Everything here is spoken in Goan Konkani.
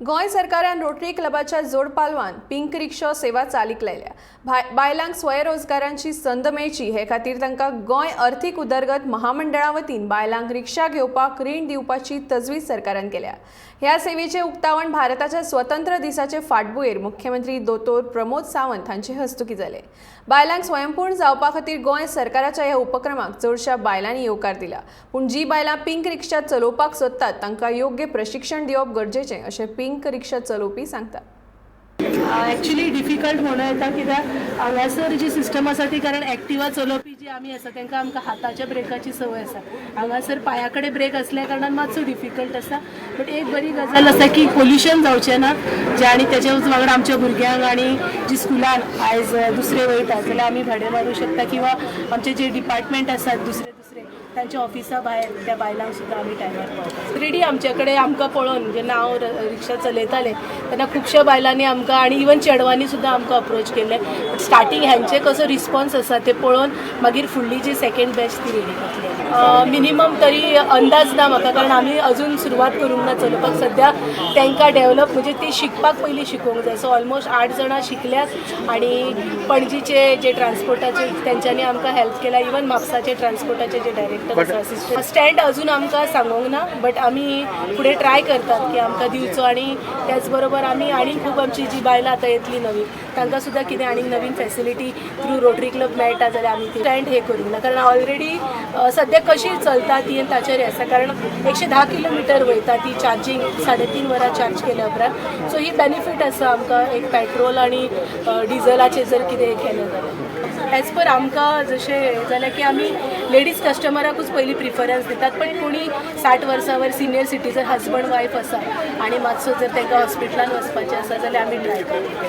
गोंय सरकारान रोटरी क्लबाच्या जोडपालवान पिंक रिक्षा सेवा चालीक लायल्या. बायलांक स्वयंरोजगारांची संद मेळची हे खातीर तांकां गोंय अर्थीक उदरगत महामंडळा वतीन बायलांक रिक्षा घेवपाक रीण दिवपाची तजवीज सरकारान केल्या. ह्या सेवेचें उक्तावण भारताच्या स्वतंत्र दिसाचे फाटभुंयेर मुख्यमंत्री दोतोर प्रमोद सावंत हांचे हस्तुकीं जालें. बायलांक स्वयंपूर्ण जावपा खातीर गोंय सरकाराच्या ह्या उपक्रमाक चडशा बायलांनी येवकार दिला. पूण जी बायलां पिंक रिक्षा चलोवपाक सोदतात तांकां योग्य प्रशिक्षण दिवप गरजेचें, अशें पिंक रिक्षा चलोवपी सांगतात. एक्चुली डिफिकल्ट म्हणूं येता, कित्याक हांगासर जी सिस्टम आसा ती, कारण एक्टिवा चलोवपी जी आमी आसा तांकां आमकां हाताच्या ब्रेकाची संवय आसा. हांगासर पांया कडेन ब्रेक आसल्या कारणान मातसो डिफिकल्ट आसा. बट एक बरी गजाल आसा की पोल्युशन जावचें ना जें आनी तेच्या वांगडा आमच्या भुरग्यांक आनी जी स्कुलान आयज दुसरे वयता जाल्यार आमी भाडें मारूंक शकता किंवा आमचे जे डिपार्टमेंट आसात दुसरे दुसरे, तांच्या ऑफिसा भायर त्या बायलांक सुद्दां आमी टायमार पावता. ऑलरेडी आमचे कडेन आमकां पळोवन, जेन्ना हांव रिक्षा चलयतालें तेन्ना खुबश्या बायलांनी आमकां आनी इवन चेडवांनी सुद्दां आमकां अप्रोच केल्लें. बट स्टार्टींग ह्यांचे कसो रिस्पॉन्स आसा ते पळोवन मागीर फुडली जी सेकंड बॅच ती रेडी जातली. मिनिमम तरी अंदाज ना म्हाका, कारण आमी अजून सुरवात करूंक ना चलोवपाक. सद्या तांकां डेवलप म्हणजे ती शिकपाक पयलीं शिकोवंक जाय. सो ऑलमोस्ट 8 जाणां शिकल्यात आनी पणजीचे जे ट्रान्सपोर्टाचे तेंच्यांनी आमकां हेल्प केला. इवन म्हापसाचे ट्रान्सपोर्टाचे जे डायरेक्टर आसा, असिस्टंट. स्टँड अजून आमकां सांगूंक ना, बट आमी फुडें ट्राय करतात की आमकां दिवचो. आनी त्याच बरोबर आमी आनी खूब आमची जी बायलां आतां येतली नवीन, तांकां सुद्दां कितें आनीक नवीन फॅसिलिटी थ्रू रोटरी क्लब मेळटा जाल्यार आमी ती स्टँड हे करूंक ना, कारण ऑलरेडी सद्या कशी चलता ती आनी ताचेर आसा, कारण 110 किलोमिटर वयता ती चार्जींग, 3.5 वरां चार्ज केल्या उपरांत. सो ही बेनिफीट आसा आमकां एक पेट्रोल आनी डिझलाचेर जर कितें केलें जाल्यार. एज पर आमकां जशें जाल्यार की आमी लेडीज कस्टमराकूच पयलीं प्रिफरन्स दितात, पण कोणी 60 वर्सां वयर सिनियर सिटीजन हजबंड वायफ आसा आनी मातसो जर तांकां हॉस्पिटलान वचपाचें आसा जाल्यार आमी ट्राय करता.